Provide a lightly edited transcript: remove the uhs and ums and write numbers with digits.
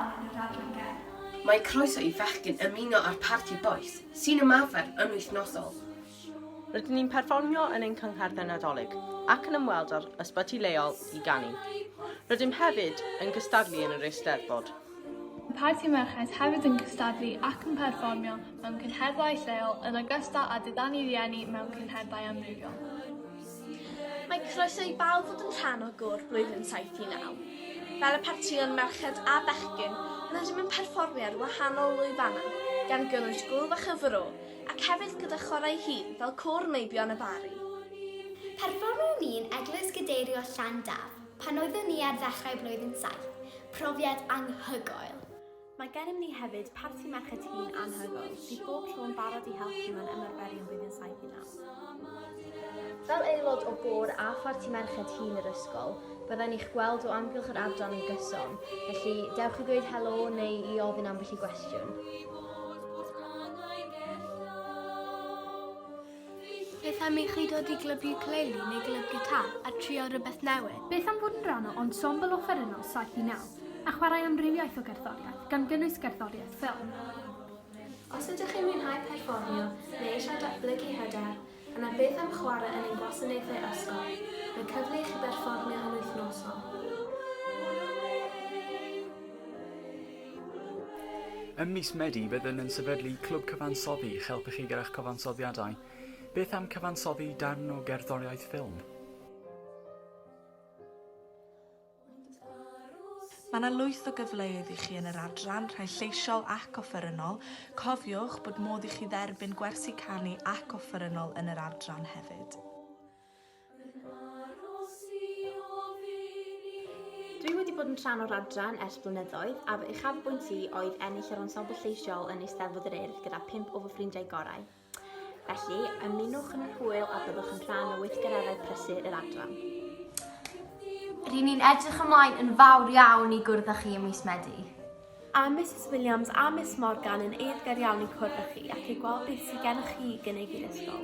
rhan yn yr adran gerdd. Mae croeso i fechgyn ymuno â'r parti bois, sy'n ymarfer yn wythnosol. Rydyn ni'n perfformio yn ein cyngherddau Nadolig ac yn ymweld â'r ysbyty leol i ganu. Rydym hefyd yn cystadlu yn yr Eisteddfod. Mae Parti Merched hefyd yn cystadlu ac yn perfformio mewn cyngherddau lleol yn ogystal â diddanu rieni mewn cyngherddau amrywiol. Mae croeso i bawb fod yn rhan o gôr blwyddyn 7 i 9. Fel y partïon merched a bechgyn, rydym yn perfformio ar wahanol lwyfannau, gan gynnwys Gŵyl Fach y Fro, ac hefyd gyda chorau hŷn fel Côr Meibion y Barri. Perfformiwn ni yn Eglwys Gadeiriol Llandaf pan oeddwn ni ar ddechrau blwyddyn 7, profiad anghygoel! Mae gennym ni hefyd parti merched hŷn anhygoel sydd bob tro yn barod i helpu mewn ymarferion blwyddyn 7 i 9. Fel aelod o gôr a pharti merched hŷn yr ysgol, byddai'n eich gweld o amgylch yr adran yn gyson, felly dewch i ddweud helo neu i ofyn ambell i gwestiwn. Beth am i chi dod i glwb ukulele neu glwb gitar a trio rhywbeth newydd? Beth am fod yn rhan o ensemble offerynnol 7 i 9 a chwarae amrywiaeth o gerddoriaeth, gan gynnwys gerddoriaeth ffilm? Os ydych chi'n mwynhau perfformio neu eisiau datblygu hyder, yna beth am chwarae yn ein gwasanaethau ysgol? Mae cyfle i chi berfformio yn wythnosol. Ym mis Medi byddwn yn sefydlu Clwb Cyfansoddi i'ch helpu chi gyda'ch cyfansoddiadau. Beth am cyfansoddi darn o gerddoriaeth ffilm? Mae yna lwyth o gyfleoedd i chi yn yr adran, rhai lleisiol ac offerynnol. Cofiwch bod modd i chi dderbyn gwersi canu ac offerynnol yn yr adran hefyd. Dwi wedi bod yn rhan o'r adran ers blynyddoedd a fy uchafbwynt i oedd ennill yr ensemble lleisiol yn Eisteddfod yr Urdd gyda phump o fy ffrindiau gorau. Felly, ymunwch yn yr hwyl a byddwch yn rhan o weithgareddau prysur yr adran. Ry'n ni'n edrych ymlaen yn fawr iawn i gwrdd â chi ym mis Medi. A Misus Williams a Miss Morgan yn eiddgar iawn i cwrdd â chi ac i gweld beth sydd gennych chi i gynnig i'r ysgol.